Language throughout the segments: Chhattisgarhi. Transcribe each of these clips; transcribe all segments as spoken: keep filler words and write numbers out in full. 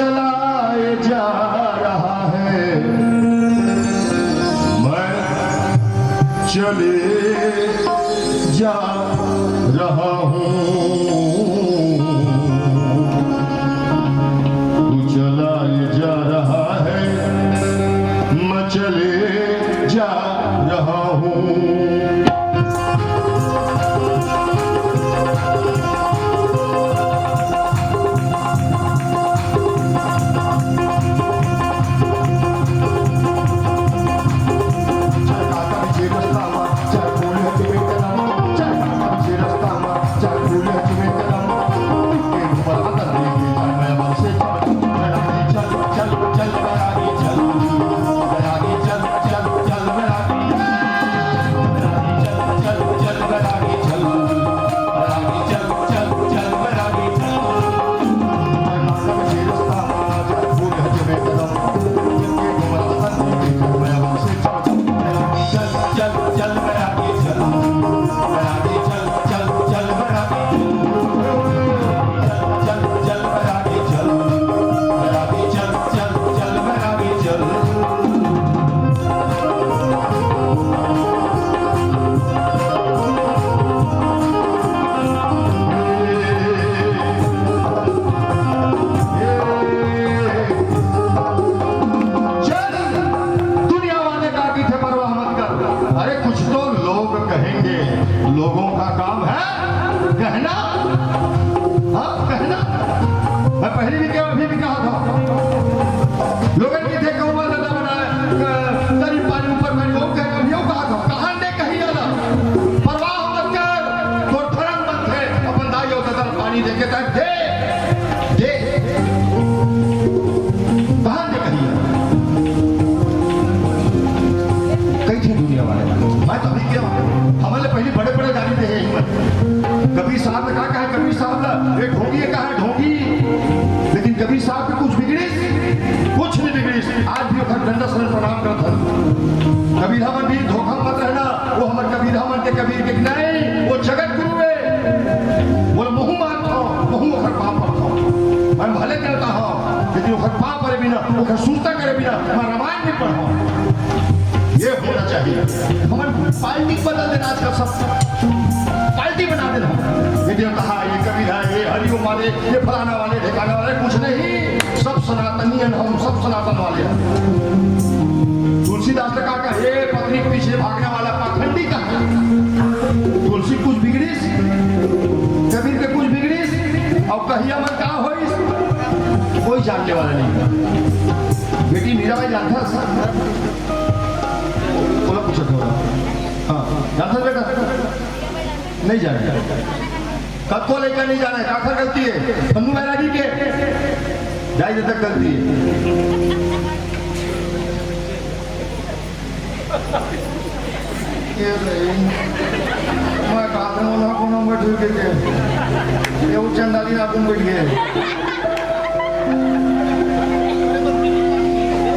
चलाए जा रहा है, मैं चले जा रहा हूँ। तू चलाए जा रहा है, मैं चले जा रहा हूँ। चल, दुनिया वाले का कथे परवाह मत कर। अरे, कुछ तो लोग कहेंगे, लोगों का काम है कहना। हाँ, कहना। मैं पहले भी कहा, अभी भी कहा था, लोगन कथे गउवा ददा बनाए, अ, तरी पानी ऊपर पानी, वो कह, अभी वो कहा था, कहान दे कही आला, परवाह मत कर, तोर धरम मत है, अपन दाई अउ ददा पानी देके तक दे, दे। कहान दे कही आला। कही थे दुनिया वाले, मैं तो अभी क्या, हमन ले पहले बड़े-बड़े गाड़ी दे हे हिम्मत। कबीर साहब ने का कहा, कबीर साहब ला, ये ढोंगी ये कहा, ढोंगी। लेकिन कबीर साहब के कुछ बिगड़िस, कुछ नहीं बिगड़िस। आज भी ओकर डंडा से प्रणाम करत हन। कबीर हमन भी धोखा मत रहना, वो हमर कबीर हमन के कबीर के नहीं, वो जगत गुरु है। बोले, महूँ मानत हँव, महूँ ओकर पाँव परत हँव। मैं भले देवता हँव, लेकिन ओकर पाँव परे बिना, ओकर सुरता करे बिना, मैं रामायण नहीं पढ़ँव। ये होना चाहिए। हमन पार्टी बदल देना आजकल सब। पार्टी बना देना। ये देवता है, ये कबीर है, ये हरिओम वाले, ये फलाना वाले, ठिकाना वाले, कुछ नहीं। सब सनातनी हैं हम, सब सनातन वाले हैं। तुलसीदास ने कहा, "हे पत्नी के पीछे भागने वाला पाखंडी का।" तुलसी कुछ बिगड़िस, कबीर के कुछ बिगड़िस, अउ कहिया मन का होइस, कोई जानने वाला नहीं। बेटी मीराबाई जानथस? बोला, पूछो थोड़ा। हाँ, जानथस बेटा? नहीं जाने। कतको लइका नहीं जाने, काखर गलती है? पन्नू बैरागी के। जाए जब तक गलती है। ये भाई, मैं कहत हँव, ओला कोनो बैठ के के। ये वो चंदाली ना तुम बैठ गए।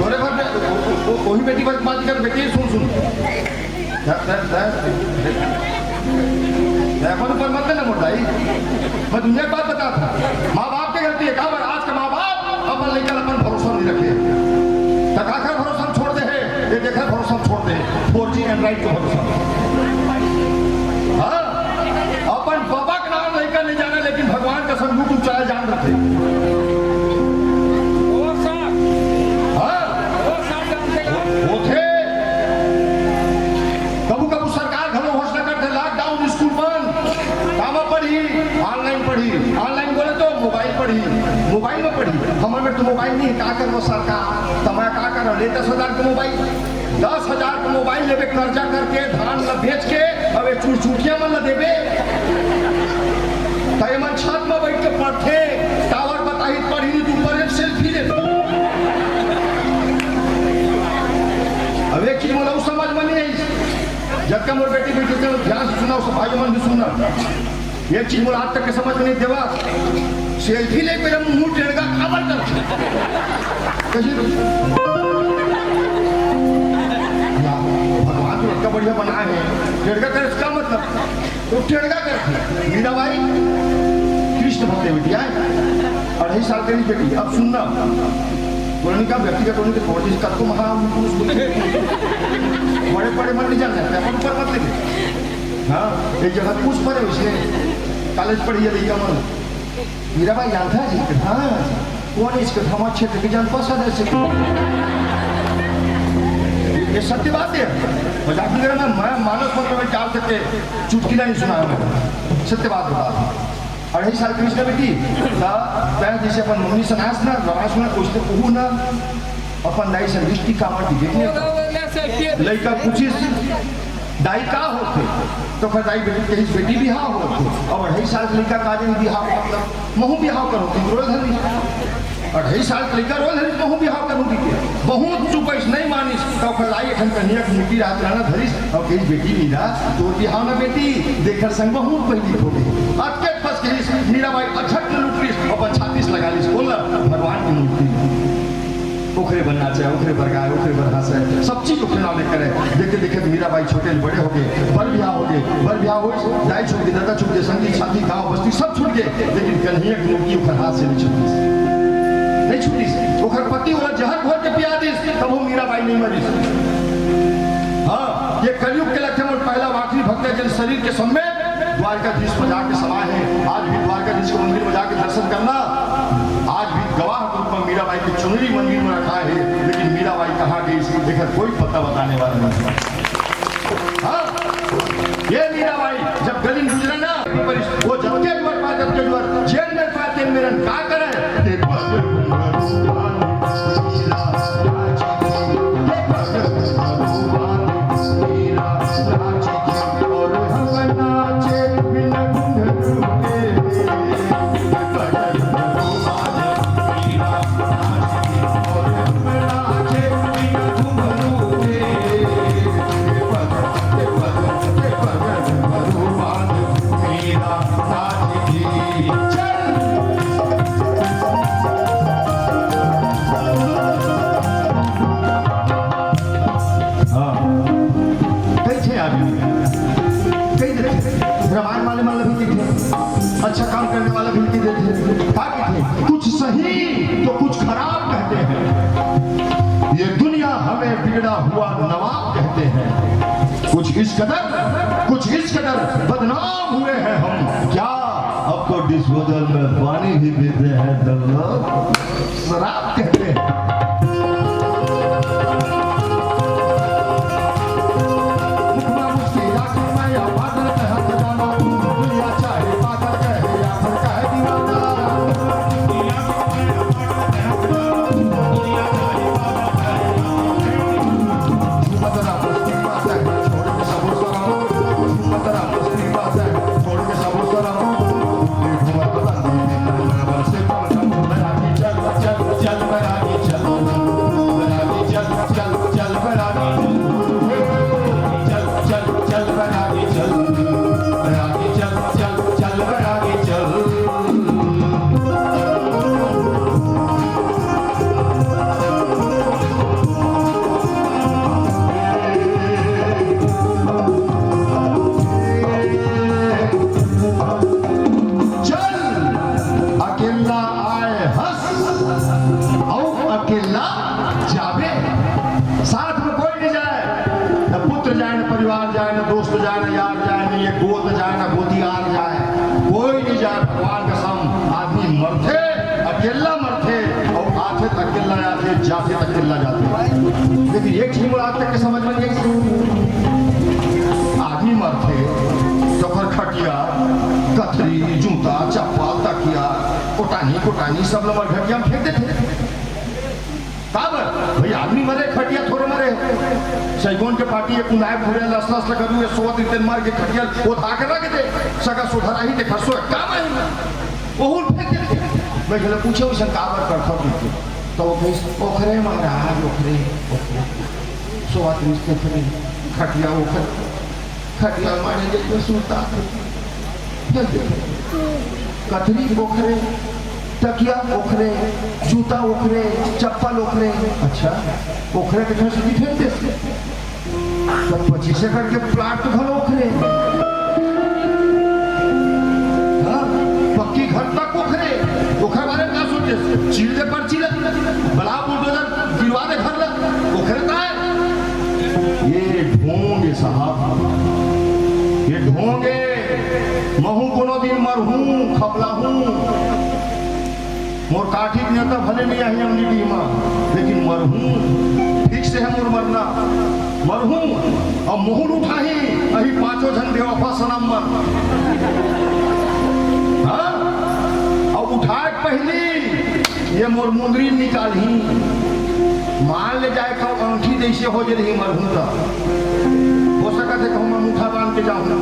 थोड़े बात, वो, वो, वो, वही बेटी बात, बात कर, बेटी, सुन, सुन। धर, धर, धर। अपन ऊपर मत लेना मोटाई। मैं दुनिया की बात बतात हँव। माँ बाप के गलती है। का बर आज के माँ बाप अपन लइका ला अपन भरोसा नहीं रखे। त काखर भरोसा में छोड़ दे हे, ये देखे भरोसा में छोड़ दे हे। Four G Android के भरोसा में। हाँ, अपन बाबा के नाम लइका नहीं जाने, लेकिन भगवान कसम YouTube चलाए जान रखे। हाँ, होथे। कभू कभू सरकार घलो घोषणा करथे, lockdown, स्कूल बंद। कामा पढ़ही? Online पढ़ही। Online बोले तो मोबाइल पढ़ही, मोबाइल में पढ़ही। हमर में तो मोबाइल नहीं है, का करबो सरकार? त मैं का करँव? ले दस हजार के मोबाइल, दस हजार के मोबाइल लेबे, कर्जा करके, धान ला बेच के, अब ये चुरचुटिया मन ला देबे। त ये मन छत में बैठ के पढ़थे, टावर बताही, पढ़ही नहीं, तू ऊपर एक सेल्फी ले। अब एक चीज मोला समझ में नहीं आई, जब का मोर बेटी बैठी थी, ध्यान से सुना, सब भाई मन भी सुनना। ये चीज मोला आज तक के समझ में नहीं देवा। सेल्फी ले मेरा मुंह टेढ़ा काबर कर। कैसे? या, भगवान तो इतना बढ़िया बनाए हैं, टेढ़ा करे इसका मतलब, तो टेढ़ा करथे। मीराबाई कृष्ण होते बेटी आए, अढ़ाई साल के बेटी। अब सुनना, टोनी का व्यक्तिगत टोनी के छोड़ दीजिए, कब को महा पुरुष बोलते हैं। बड़े बड़े मत नहीं जानते, अपन ऊपर मत लेंगे। हाँ, एक जगह पूछ पड़े उसने, कॉलेज पढ़ी है लड़का मन, मीराबाई जानता है जी? हाँ जी। कौन इसके, हमारे क्षेत्र के जनपद सदस्य के? ये सत्य बात है। मजाक नहीं कर रहा मैं, मैं मानस पत्र में डाल सके चुटकी नहीं सुना मैं, सत्य बात बता। अढ़ाई साल कृष्ण बेटी, ता तै जैसे अपन मम्मी से नास ना, रवास ना, कुछ तो कहू ना, अपन दाई से लिपस्टिक कामर की देखने। लइका पूछिस, "दाई का होथे?" तो ओकर दाई बेटी कहिस, "बेटी बिहाव होथे।" अब अढ़ाई साल के लइका का जानी बिहाव मतलब, महू बिहाव करो, तुम रोए धरी। अढ़ाई साल के लइका रोए धरी, महू बिहाव करो दी के। बहुत चुपैस नहीं मानिस, तो ओकर दाई एखन कन्हैया के मूर्ति रात रहना धरिस, और कहिस, "बेटी मीरा, तोर बिहाव ना बेटी, देख संग बहुत पहिली हो गई।" अतके फंस गइस, मीराबाई अझट ले लुटिस, अपन छाती से लगा लिस, बोल ना, भगवान की मूर्ति। ओकरे बर नाचे, ओकरे बर गाए, ओकरे बर हंसे, सब चीज ओकरे नाम करे। देखते देखते मीराबाई छोटे ले बड़े हो गए, बर बिहाव हो गए, बर बिहाव होइस, दाई छूट गए, ददा छूट गए, संगी साथी गांव बस्ती सब छूट गए, लेकिन कन्हैया की मूर्ति ओकर हाथ से नहीं छूटिस, नहीं छूटिस। ओकर पति ओला जहर घोर के पिया दिस, तब वो मीराबाई नहीं मरिस। हाँ, ये कलयुग के लक्षण और पहला आखिरी भक्त है, जिन शरीर के सब में द्वारकाधीश बजा के समा है। आज भी द्वारकाधीश के मंदिर में जाके दर्शन करना, आज भी गवाह के रूप में मीराबाई की चुनरी मंदिर में रखा है, लेकिन मीराबाई कहाँ गई, इसकी देखकर कोई पता बताने वाला नहीं है। हाँ, ये मीराबाई जब गली में गुजरे ना, वो जब के द्वार पाए, जब के द्वार, जेल में पाए, तेल में रंग का करे? हाँ। कई थे आदमी, कई थे। रामायण वाले मन ला भी कई थे, अच्छा काम करने वाला भी कई थे। का कई थे? कुछ सही तो कुछ खराब कहते हैं। ये दुनिया हमें बिगड़ा हुआ नवाब कहते हैं। कुछ इस कदर, कुछ इस कदर बदनाम हुए हैं हम। क्या अब तो डिस्पोजल में पानी भी पीते हैं तो लोग शराब कहते हैं। मुखमा मुस्की राखी मैं या बादल कह खजाना, दुनिया चाहे पागल कहे या फिर कहे दीवाना। चल, अकेला आए हस, अउ अकेला जाबे। साथ में कोई नहीं जाए, न पुत्र जाए, न परिवार जाए, न दोस्त जाए, न यार जाए, न ये गोत जाए, न गोतियार जाए, कोई नहीं जाए। भगवान कसम, आदमी मरथे, अकेला मरथे, अउ आथे त अकेला आथे, जाथे त अकेला जाथे। लेकिन एक चीज मोला आज तक के समझ में नहीं आई। आदमी मरथे, तो ओकर खटिया, कथरी, जूता, चप्पल, तकिया, कोटानी, कोटानी सब ल मरघटिया में फेंक देथे। काबर? भाई, आदमी मरे, खटिया थोड़े मरे। सैगोन के पाटी एक कुनाए भूरे लस लस लगा दूंगे, सोवत रितेन मर के खटिया ओढ़ा के रख दे। सगा सोधर आही ते खरसो काम आही। ओहू फेंक दे। मैं कहले, "पूछे उसन काबर करथव?" कहिके। तो वो कहिस, "ओखरे महाराज, ओखरे, ओखरे। सोवत रितेन खटिया ओखरे।" खटिया मारे जइसे सूता। कथरी ओखरे, तकिया ओखरे, जूता ओखरे, चप्पल ओखरे। अच्छा, ओखरे के घर से फेंक दे। तब पच्चीस एकड़ के प्लाट तो घलो ओखरे। हाँ, पक्की घर तक ओखर बारे में का सोचे? चीर दे पर्ची ला, बला बुलडोजर गिरवा दे घर ला, ओखर का है? ये ढोंग है साहब, ये ढोंग है। महू कोनो दिन मरहूं, खपलाहूं। मोर काठी के नेता भले नहीं आही अमली डीह मा, लेकिन मरहूं, ठीक से है मोर मरना। मरहूं, अउ मुहूं उठाही, अही पांचों झन बेवफा सनम मन। हाँ? अउ उठाए के पहिली ये मोर मुंदरी निकालही। मान ले जाए कहूं अंगठी जैसे हो जे रही मरहूं त। हो सकत है कहूं मैं मुठा बांध के जाहूं।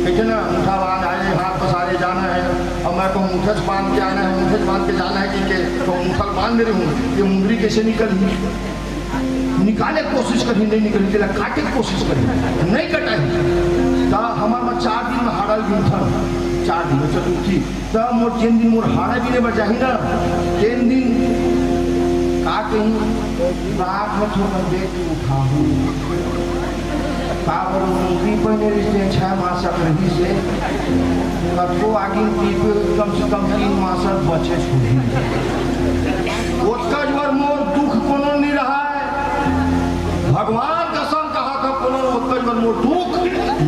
कहिथे ना, मुठा बांध आए, हाथ पसारे जाना है। अब मैं कहूं मुठा बांध के आना है, मुठा बांध के जाना है कि के, कहूं मुठा बांध दे रही हूं, ये मुंदरी कैसे निकलही? निकाले के कोशिश करही, नहीं निकलही, तेला काटे के कोशिश करही, नहीं कटाही। त हमर मा चार दिन में हाड़ा बिनथन, चार दिन में चतुर्थी। त मोर जेन दिन मोर हाड़ा बिने बर जाही ना, तेन दिन का कही, रात में थोड़ा देख के उठाहूं। काबर वो मुंदरी पहिने रहिस, तेन छह मासक रहिस हे। कतको आगिन पीपे, कम से कम तीन मासक बचेच होही। ओतका जुवर मोर दुख कोनो नइ रहय। भगवान कसम कहाथंव, कोनो ओतका जुवर मोर दुख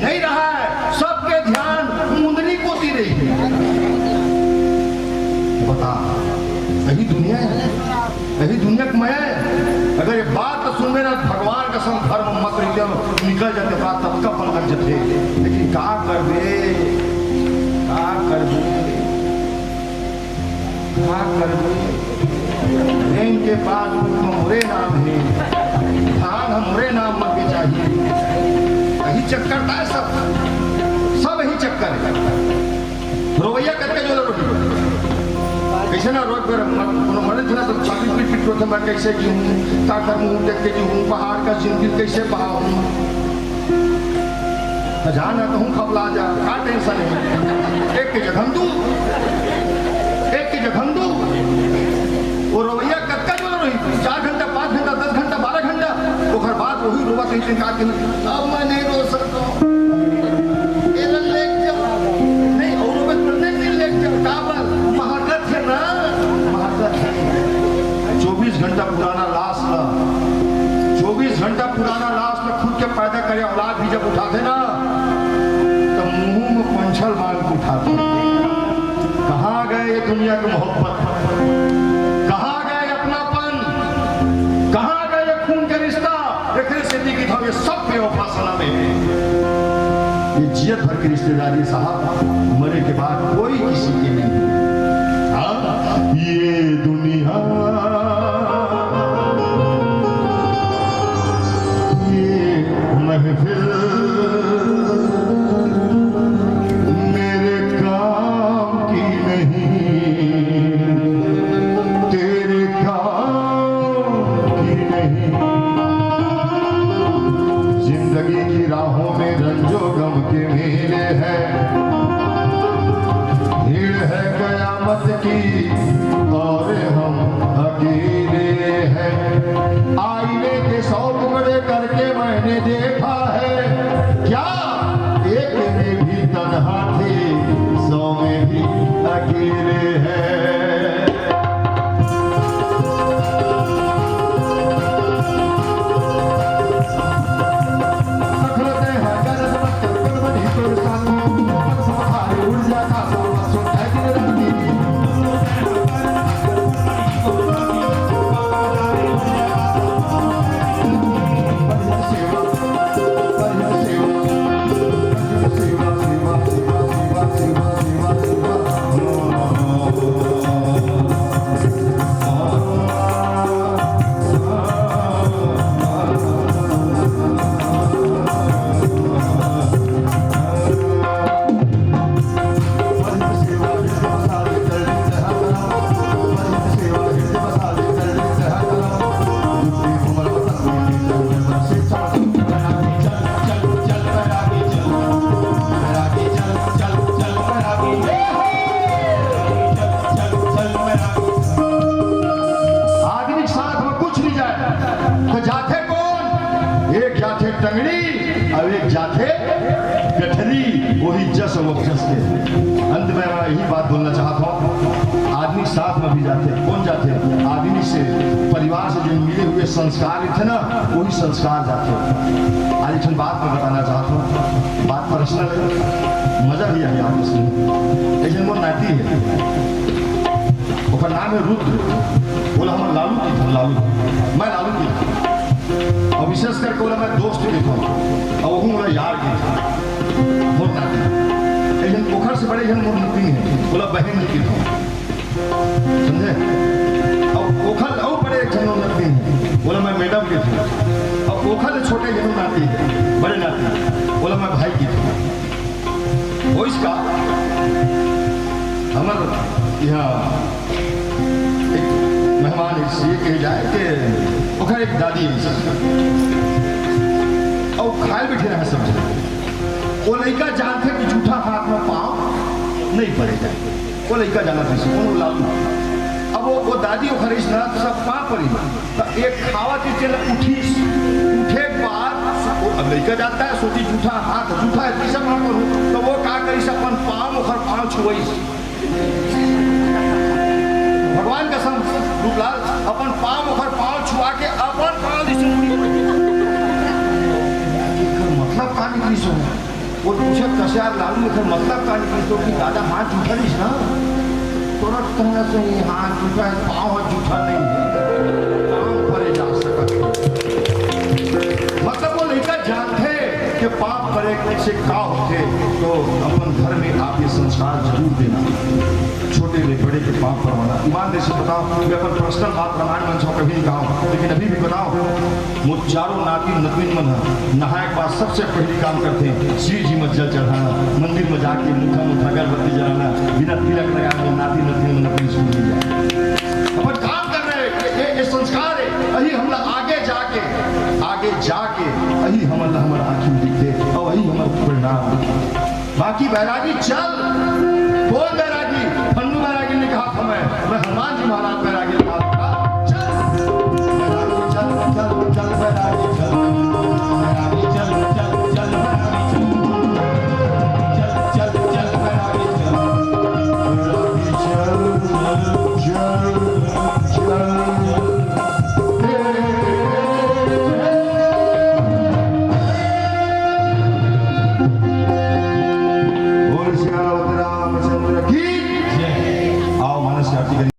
नइ रहय। सबके ध्यान मुंदरी कोती रही। बता, यही दुनिया है। यही दुनिया के मया है। अगर ये बात तो सुनबे ना, भगवान कसम, घर में मत रहिते हो, निकल जाते, बात तब का पलट जथे। लेकिन का करबे, का करबे, का करबे? बैंक के पासबुक में मोरे नाम है, धान हम मोरे नाम में बेचाही। यही चक्कर था सब, सब यही चक्कर है। रोवैया कतका जोर रोही। कइसे ना रोए बर, कोनो मरे थे ना, तो छाती पीट पीट रोथे, मैं कैसे जीऊँ, का कर मुंह देख के जीऊँ, पहाड़ का जिंदगी कैसे बहाऊँ। तो जाना कहूँ खपला जा, का टेंशन है। एक के जघन दू, एक के जघन दू। वो रोवैया कतका जोर रोही, चार घंटा, पाँच घंटा, दस घंटा, बारह घंटा, ओकर बाद वही रोवत रहिथे, का के, अब मैं नहीं रो सकता। एला लेके जाओ। नहीं, औरों में तो नहीं, नहीं लेके जाओ। काबर? महकत है ना, महकत है। चौबीस घंटा पुराना लाश ला, चौबीस घंटा पुराना लाश ला खुद के पैदा करे औलाद भी जब उठाथे ना, तो मुंह में पंछल बांध के उठाथे। कहाँ गए ये दुनिया की मोहब्बत? कहाँ गए अपनापन? कहाँ गए ये खून के रिश्ता? एकरे सेती कि ये सब बेवफा सनम है। ये जियत भर की रिश्तेदारी साहब, मरे के बाद कोई किसी के नहीं। हाँ? ये दुनिया, ये महफिल मेरे काम की नहीं, तेरे काम की नहीं। जिंदगी की राहों में रंजो गम के मेले हैं, भीड़ है कयामत की और हम अकेले हैं। आईने के सौ टुकड़े करके मैंने देखा है, क्या एक में भी तन्हा थे, सौ में भी अकेले हैं। आदमी के साथ में कुछ नहीं जाए, तो जाथे कौन? एक जाथे टंगड़ी और एक जाथे गठरी, वही जस और जस के। अंत में मैं यही बात बोलना चाहता हूँ, आदमी के साथ में भी जाथे। कौन जाथे? आदमी से, परिवार से जो मिले हुए संस्कार रहिथे ना, वही संस्कार जाथे। आज एक ठन बात मैं बताना चाहत हूँ, बात पर्सनल है, मजा भी आही आपस में। एक झन मोर नाती है, ओकर नाम है रुद्र, ओला हमन लालू कहिथन, लालू, मैं लालू कहिथन, और विशेष करके ओला मैं दोस्त कहिथन, और वहू मोला यार कहिथे, मोर नाती। एक झन ओखर से बड़े एक झन मोर नतिन है, ओला बहन कहिथन। समझे? अब ओखर अउ बड़े एक झन नतिन हे, ओला मैं मैडम कहिथंव। अब ओखर ले छोटे एक झन नाती हे, बड़े नाती, ओला मैं भाई कहिथंव। वइसका हमर इहाँ एक मेहमान हे, ये कहे जाए कि ओखर एक दादी हे, अउ खाए बइठे रहे सब झन। वो लइका जानथे कि जूठा हाथ में पाँव नहीं परे जाए। वो लइका जानत रहिस, कोनो लालू। अब वो, वो दादी ओखर रहिस ना, त सब पाँव परी। त एक खावत ही चल उठिस, उठे के बाद वो, अब लइका जानता है, सोची जूठा हाथ, जूठा है, कैसे पाँव परू? त वो का करिस, अपन पाँव, ओखर पाँव छुआइस। भगवान कसम, रूपलाल, अपन पाँव, ओखर पाँव छुआ के अपन पाँव जइसे मुड़ी। एकर मतलब का निकलिस हो? वो पूछे, "कस यार लालू, एकर मतलब का निकलिस?" तो कि दादा हाथ जूठा रहिस ना, तुरंत कहना चाहिए, "हाथ जूठा है, पाँव ह जूठा नहीं है, पाँव परे जा सकत है।" मतलब वो लइका जानथे कि पाँव परे से का होथे, तो अपन घर में आप ये संस्कार जरूर देना। छोटे ले बड़े के पाँव परवाना। ईमान से बताओ, मैं अपन पर्सनल बात रामायण मंच में कभी नहीं कहा हूँ, लेकिन अभी भी बताओ, मोर चारों नाती नतनीन मन ह नहाए के बाद सबसे पहली काम करथे, शिव जी में जल चढ़ाना, मंदिर में जाके मुठा मुठा अगरबत्ती जलाना, बिना तिलक लगाए मोर नाती नतनीन मन अपनी स्कूल में जाए। अपन काम कर रहे हैं, ये, ये, ये संस्कार है, यही हमला आगे जाके, आगे जाके यही हमन ला हमर आँखी में दिखथे, अउ यही हमर परिणाम दिखथे। बाकी बैरागी चल, बोल बैरागी, फन्नू बैरागी ने कहा था मैं, मैं हनुमान जी महाराज बैरागी ने कहा था, चल, बैरागी चल, चल, चल बैरागी चल, बैरागी चल, चल, चल बैरागी चल, चल, चल, चल बैरागी चल, बैरागी चल, चल, चल, चल। बोल सियावत रामचंद्र की जय। आओ मानस आरती करिए।